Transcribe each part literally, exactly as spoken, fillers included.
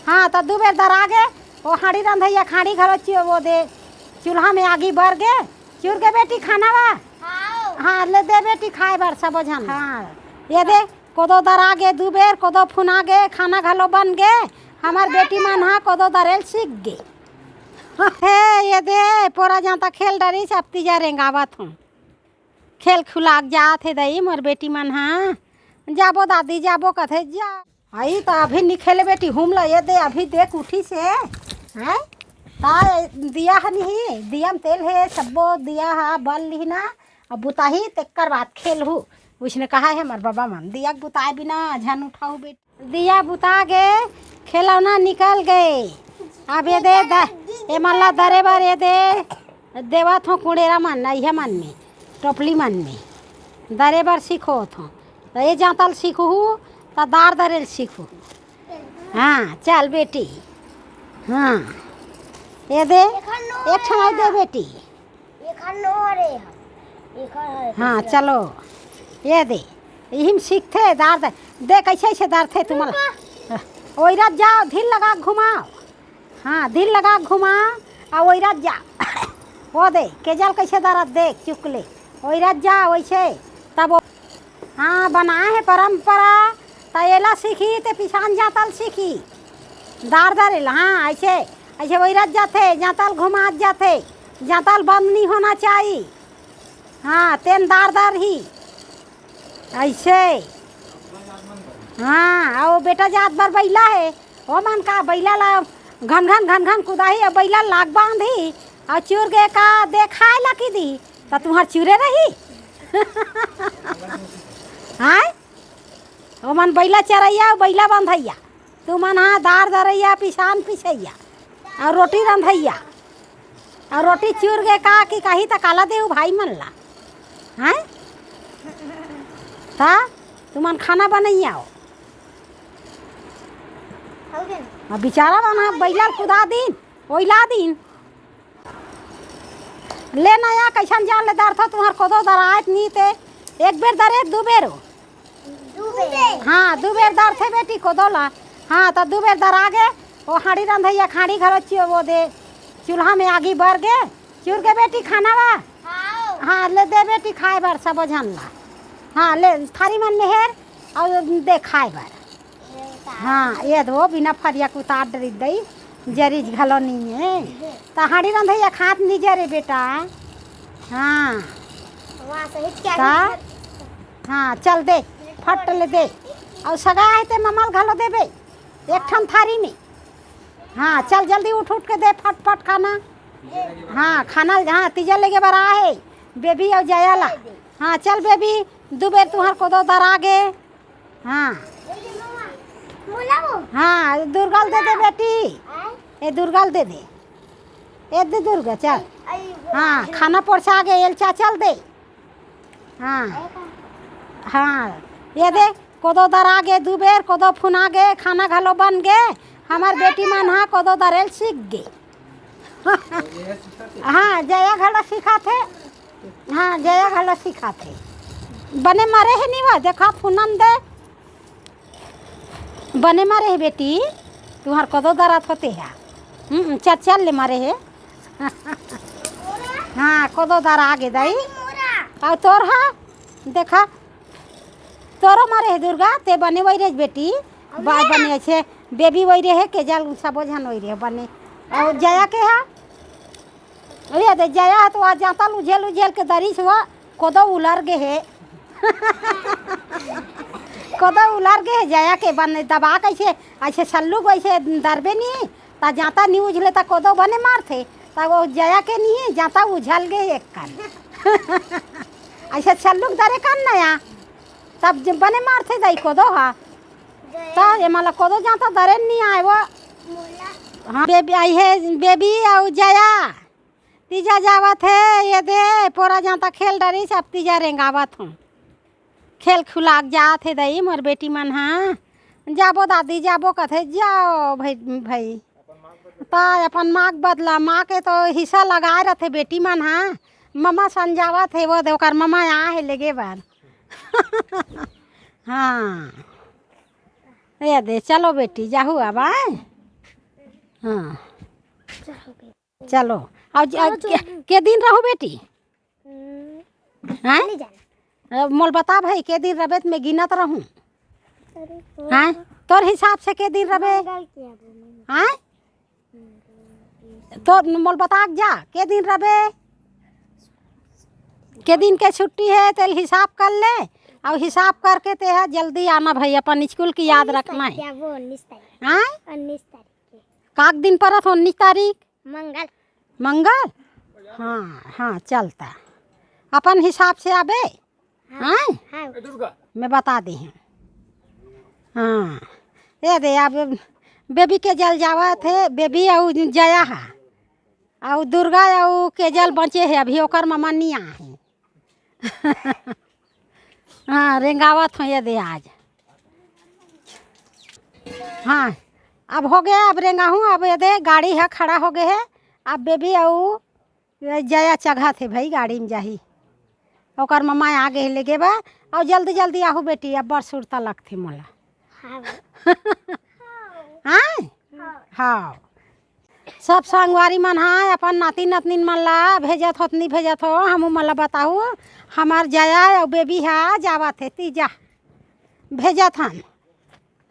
हाँ, त दू बेर दरा गे, वो हांड़ी रंधइया खांड़ी घलो चि-, वो दे, चूल्हा में आगी बर गे, चुर गे बेटी खाना वा। हाँ। हाँ, ले दे बेटी खाए बर सबो झन। हाँ, ये दे, कोदो दरा गे दू बेर, कोदो फुना गे, खाना घलो बन गे, हमर बेटी मन हा कोदो दरेल सीख गे। हे, ये दे, पोरा जांता खेल डरिस, अब तीजा रेंगावत हूँ। खेल खुलाक जात हे दई, मोर बेटी मन हा। जाबो दादी, जाबो कथे, जा। आई त अभी नी खेले बेटी, हुम ल ये दे, अभी देख उठिस हे। हैं? ता दिया ह नहीं, दिया म तेल हे, सब्बो दिया ह बल लिही ना, अब बुताही तेकर बाद खेलहू। उसने कहा है हमर बाबा मन, दिया के बुताए बिना झन उठाऊ बेटी। दिया बुता गे, खेलौना निकल गे। अब ये दे द-, ये मन ला दरे बर ये दे, देवत हो कुड़ेरा मन, इहे मन में, टोपली मन में दरे बर सीखोत हो। त ये जांतल सीखहू, त दार दरेल सीखहू। हाँ, चल बेटी। हाँ, ये दे, एक ठन अउ दे बेटी। एखर नो हरे ह। एखर हरे हाँ, दूसरा। चलो, ये दे, इही म सीखथे, दार दे, दे, कैसे, ऐसे दारथे तुमन ला। ओइरत जाओ, धीर लगा के घुमाओ। हाँ, धीर लगा के घुमाओ, आ ओइरत जा। वो दे, केजल कैसे दारत, देख, चुकले। ओइरत जा, वैसे, तब वो हाँ, बनाए हे परंपरा, त एला सीखी, ते पिसान जांतल सीखी। दार दार एला, हाँ, ऐसे, ऐसे वैरत जाथे, जांतल घुमात जाथे, जांतल बंद नहीं होना चाहिए। हाँ, तेन दार दार ही। ऐसे। हाँ, अउ बेटा जात बर बइला हे, ओ मन का बइला ला घन घन, घन घन कुदाही, अउ बइला लाग बांधही, अउ चुर गे का देखाए ला की दी, त तुहर चुरे रही। हाँ? ओमन बइला चरइया अउ बइला बंधइया, तुमन हा दार दरइया, पिसान पिसइया, अउ रोटी रंधइया, अउ रोटी चुर गे का कि कही त काला देहू भाई मन ला, हैं? त तुमन खाना बनइया हो। अब बिचारा मन हा बइला ल कुदा दिन, ओइला दिन। ले नया, कैसन जान ले दरथो, तुहर कोदो दरात नी ते। एक बेर दरे, दू बेर हो। दू बेर। हाँ, दू बेर दरथे बेटी कोदो ला। हाँ, त दू बेर दरा गे, वो हांड़ी रंधइया खांड़ी घलो चि-, वो दे, चूल्हा में आगी बर गे, चुर गे बेटी खाना वा। हाँ। हाँ, ले दे बेटी खाए बर सबो झन ला। हाँ, ले थारी मन में हेर, अउ दे खाए बर। हाँ, ये दो बिना फरिया के उतार डरिस दई, जरिस घलो नी हे। त हांड़ी रंधइया खात नी जरे बेटा। हाँ। वाह, सही क्या ता? हाँ, चल दे, फट ले दे। अउ सगा हे ते ममा ल घलो देबे, एक ठन थारी में। हाँ, चल जल्दी उठ उठ के दे फट फट खाना। हाँ, खाना, हाँ, तीजा लेगे बर आहे, बेबी अउ जया ला। हाँ, चल बेबी, दू बेर तुहर कोदो दरा गे। हाँ। मोला वो। हाँ, दुर्गा ल दे दे बेटी। आय? ए दुर्गा ल दे दे। ए दे दुर्गा, चल। आई, वो हाँ, खाना परोसा गे, एल चाचा ल दे। हाँ। हाँ, ये दे, कोदो दरा गे दू बेर, कोदो फुना गे, खाना घलो बन गे। हमर बेटी मन हा कोदो दरेल सीख गे। हाँ, जया घलो सिखाथे। हाँ, जया घलो सिखाथे। बने मारे हे नी वा, देखा फुनन दे। बने मारे हे बेटी, तुहर कोदो दरात होते हे। हम्म, चल, चल ले मारे हे। हाँ, कोदो दरा गे दई। अउ तोर हा, देखा, तोरो मारे हे दुर्गा, ते बने वही रे बेटी। बा-, बने ऐसे बेबी वही रे हे, केजल सबो झन वही रे बने। अउ जया के हा? अरे, दे जया ह तो आज जांतल उझेल उझेल के दरिस हुआ, कोदो उलर गे हे। कोदो उलर गे हे, जया के बन दबा कैसे, ऐसे सल्लू को ऐसे दरबे नी, ता जांता नी उझले ता कोदो बने मारथे, ता वो जया के नी, जांता उझल गे एक कन। ऐसे सल्लू के दरे कन नया, तब जे बने मारथे दाई कोदो हा। त एमा ला कोदो जांता दरे नी आए वो। हाँ, बेबी आई हे, बेबी अउ जया। तीजा जावत हे, ये दे, पोरा जांता खेल डरिस, अब तीजा रेंगावत हूँ। खेल खुलाक जात हे दई, मोर बेटी मन हा। जाबो दादी, जाबो कथे, जाओ भाई, भाई। त अपन माँ के बदला, माँ के तो हिस्सा लगाए रथे बेटी मन हा। ममा सन जावत हे, वो दे, ओकर ममा आ हे लेगे बर। हाँ। ए दे, चलो बेटी, जाहू अब, आय? हाँ, चलो। अउ ज-, चलो, के, चलो। के दिन रहू बेटी? हम्म, हैं? नहीं जाना। अब मोल बता भाई, के दिन रबे त मैं गिनत रहूं। अरे, तो हैं? तोर हिसाब से के दिन रबे? मंगल के आबो, मंगल। हैं? तो मोल बता के जा, के दिन रबे? के दिन के छुट्टी हे, तेल हिसाब कर ले, अउ हिसाब करके ते ह जल्दी आना भाई, अपन स्कूल की याद उन्नीस रखना तारीख हे। के आबो, उन्नीस तारीख। हैं? उन्नीस तारीख के। काक दिन परत हो, उन्नीस तारीख? मंगल। मंगल? हाँ, हाँ, चलता। अपन हिसाब से आबे। हाँ। हाँ? हाँ। मैं बता दे हूँ। हाँ। ए दे, अब बेबी के जल जावत हे, बेबी अउ जया हा। अउ दुर्गा अउ केजल बचे हे, अभी ओकर ममा नी आए हे। हाँ, रेंगावत हो ए दे आज। हाँ, अब हो गया, अब रेंगाहूँ, अब ए दे गाड़ी ह खड़ा हो गए हे। अब बेबी अउ जया चघत हे भाई, गाड़ी में जाही। ओकर ममा आ गए लेगे बा। अउ जल्दी जल्दी आहू बेटी, अब बड़ सुरता लगथे मोला। हाँ। हाँ? हाँ। सब संगवारी मन हा अपन नाती नतनीन मन ला भेजत होत, नी भेजत हो, हमू मन ला बताहू। हमार जया अउ बेबी हा जावत हे तीजा, भेजत हन।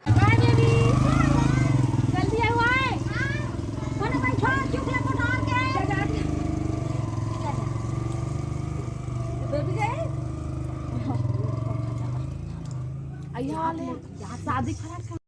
बाय बेबी, जल्दी आओ आए। कोनो बैठो, चुप ले कोठार के। बेबी गए? अइया वाले, शादी खराब